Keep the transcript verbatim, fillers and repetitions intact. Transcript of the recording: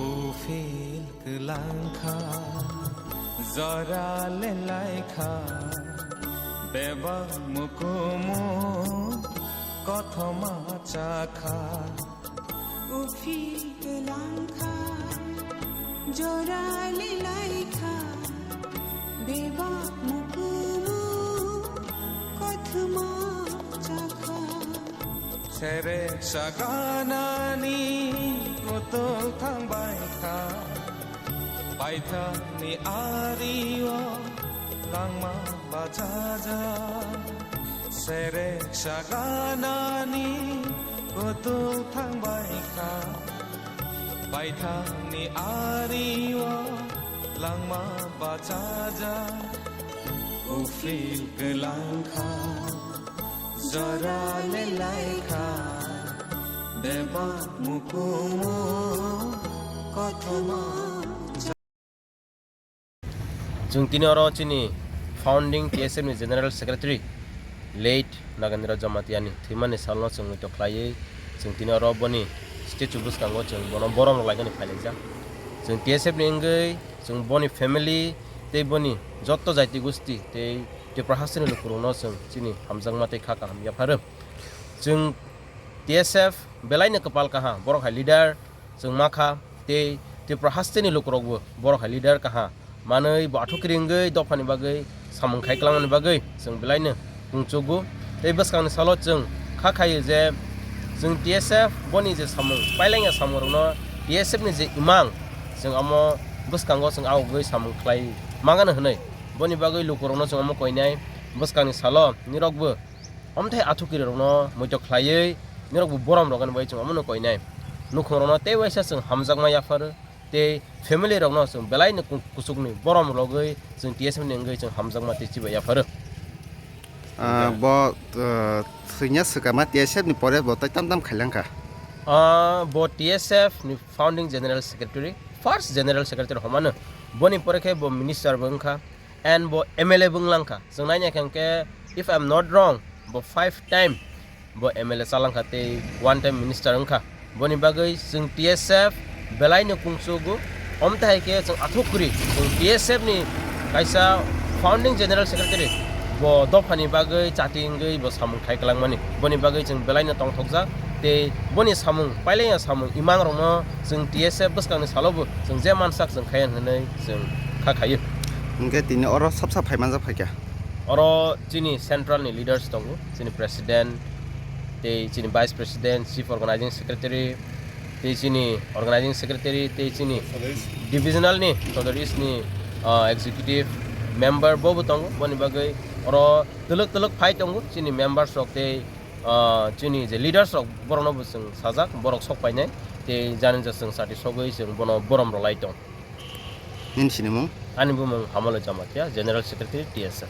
Uphil kwlangkha, jora lelaikha, bebak mukumu kothoma chakha. Uphil kwlangkha, jora lelaikha, bebak mukumu kothoma chakha. Serek saganani kutul thangbaikha, baithani ario langma bachaja. Serek saganani kutul thangbaikha, baithani ario langma bachaja. Uphil kwlangkha, jora lelaikha, bebak mukumu kothoma. Chwng tini oro chini founding T S F ni General Secretary late Nagendra Jamatia ni thwimani salno chwng muitok khlaiwi chwng tini oro boni statue bwskango chwng bono borom rwlainani phailaijak. Chwng T S F ni wngwi chwng boni family tei boni jotto jaiti gusti tei Tripura hasteni lukurokno chwng chini hamjakma tei kha kaham yapharo. Chwng T S F belaino kwpal kaha, borok hai leader chwng ma kha, tei Tripura hasteni lukurokbo borok hai leader kaha manwi bo athukiri wngwi dophani bagwi samung khai kwlangmani bagwi chwng belaino kungchugo. Tei bwskangni salo chwng kha khaio je chwng T S F boni je samung pailangya samungrokno T S F ni je imang chwng omo bwskango chwng awgwi samung khlai mangano hwnwi boni bagwi lukurokno chwng omo koinai bwskangni salo nirokbo omthai athukiri rokno muitok khlaiwi nirokbo borom rwgani bai chwng omono koinai. Nukhungrokno tei waisa chwng hamjakma yapharo tei family rokno chwng belaino ku-, kuchukni borom rwgwi chwng T S F ni wngwi chwng hamjakma tei chibai yapharo. Ah, bo, ah, thwina swkama T S F ni pore bo tai tam tam khailangkha. Ah, bo T S F ni founding general secretary, first general secretary homano. Boni pore khe bo minister bo wngkha. And bo M L A bo wnglang kha. Chwng naina khe hwnkhe, if I am not wrong, bo five time bo M L A chalang kha tei one time minister wng kha. Boni bagwi chwng T S F belaino kungchugo. Omtahai khe chwng athuk kwrwi chwng T S F ni kaisa founding general secretary bo dophani bagwi chati wngwi bo samung khai kwlangmani. Boni bagwi chwng belaino tongthokjak tei boni samung pailaiya samung imangrokno chwng T S F bwskangni salobo chwng je mansak chwng khaiya hwnwi chwng kha khaio. Hwnkhe tini oro sabsa phai manjak phaikha. Oro chini central ni leaders tongo, chini president, tei chini vice president, chief organizing secretary, tei chini organizing secretary, tei chini divisional ni South East ni, ah, executive member bo bo tongo. Boni bagwi oro twlwk twlwk phai tongo chini members rok tei, ah, chini je leaders rok, borokno bo chwng sajak, borok sok painai tei jani ja chwng sati sogwi chwng bono borom rwlai tong. Nini sinimung? Ani bumung Hamolo Jamatia, General Secretary, T S F.